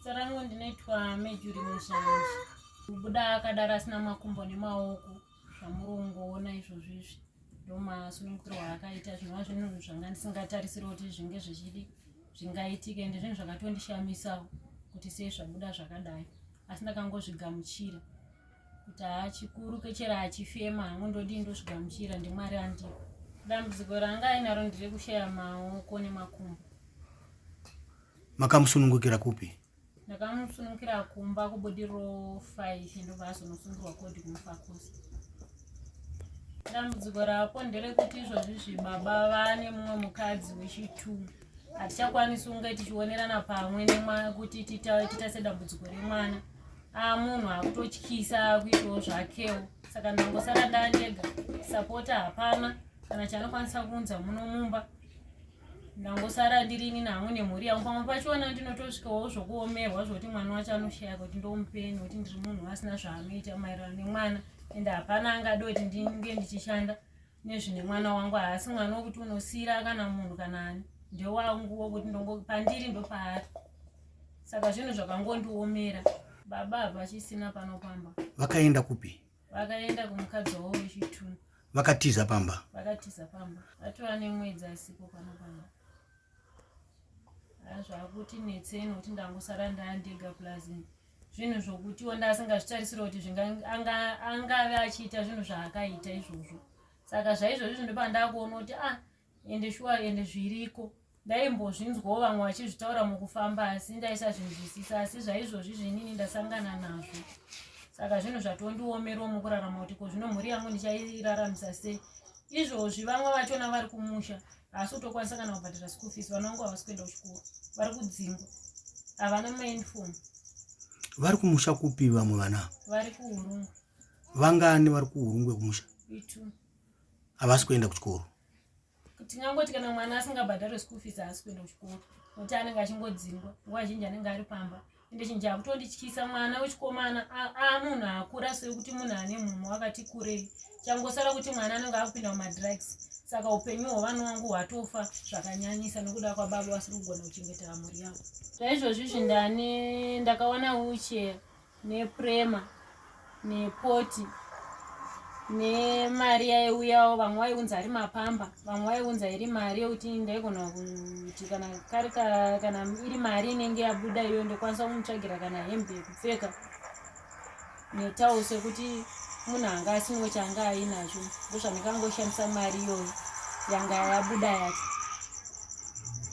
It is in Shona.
Zita rangu ndinoitwa Mejuri Muzhanji. Kubuda akadaro asina makumbo nemaoko zvamuri kungoona izvozvo izvi ndomasunungukirwo akaita zvinova zvinhu zvanga ndisingatarisiri kuti zvinge zvichidi zvingaitike ende zvinhu zvakatondishamisawo kuti sei zvabuda zvakadai asi ndakangozvigamuchira kuti haa chikuru kechero achifema hangu ndodii ndozvigamuchira ndimwari andipo dambudziko ranga ainaro ndiri kushaya maoko nemakumbo Makamusunungukira kupi? Ndakamusunungukira kumba kubudiriro 5 ndobva azonosungirwa kodi kumufakosi. Dambudziko rapo nderekuti izvozvi zvibaba vane mumwe mukadzi wechitu hatichakwanisi kunge tichionerana pamwe kuti titase dambudziko remwana amunhu akutotyisa akuitawo zvakewo saka ndangosara ndandega sapota hapana kana chaanokwanisa kuunza muno mumba ndangosara ndiri ini nangu nemhuri yangu pamwe pachona ndinotosvikawo zvokuomerwa zvokuti mwana wacho anoshaya kuti ndomupei nokuti ndiri munhu asina zvaanoita maererano nemwana ende hapana angade kuti ndinge ndichishanda nezvine mwana wangu haasi mwana wokuti unosiira kana munhu kana ani ndewangu wokuti ndongo pandiri ndopaari saka zvinhu zvakangondiomera baba hapachisina pano pamba vakaenda kupi vakaenda kumukadzi wavo wechitunu vakatiza pamba vakatiza pamba vatova nemwedzi asipo pano pamba zvakuti netsei nokuti ndangosara ndaandega plus zvinhu zvokutiwo ndaasingazvitarisira kuti angave achiita zvinhu zvaakaita izvozvo saka zvaizvozvi zvindopandakuona kuti ah ende shuwa ende zviriko ndaimbozvinzwawo vamwe vachizvitaura mukufamba asi ndaisazvinzwisisa asi zvaizvozvi zvinini ndasangana nazvo saka zvinhu zvatondiomerawo mukurarama kuti ko zvino mhuri yangu ndichairaramisa sei izvozvi vamwe vachona vari kumusha haasi kutokwanisa kana kubhadhara school fees vana vangu havasi kuenda kuchikoro vari kudzingwa havana mauniform vari kumusha kupi vamwe vana vari kuhurungwe vangani vari kuhurungwe kumusha itu havasi kuenda kuchikoro tingangoti kana mwana asingabhadharwe school fees haasi kuenda kuchikoro nokuti anenge achingodzingwa nguva zhinji anenge ari pamba ende chinhu chakutondityisa mwana wechikomana amunhu akura sekuti munhu ane mumhu wakati kurei changosara kuti mwana anenge akupinda mumadrugs saka upenyu hwevana wangu hwatofa zvakanyanyisa nokuda kwababa vasiri kugona kuchengeta mhuri yavo zvaizvozvi zvi ndane ndakawana wheelchair neprema nepoti nemari yaiuyawo vamwe vaiunza ari mapamba vamwe vaiunza iri mari yekuti ndaigona kuti kana kari kana iri mari inenge yabuda iyoyo ndokwanisa kumutsvagira kana hembe yekupfeka netawo sekuti munhu anga asinawo chaanga ainacho ndozvandikangoshandisa mari iyoyo yanga yabuda yacho.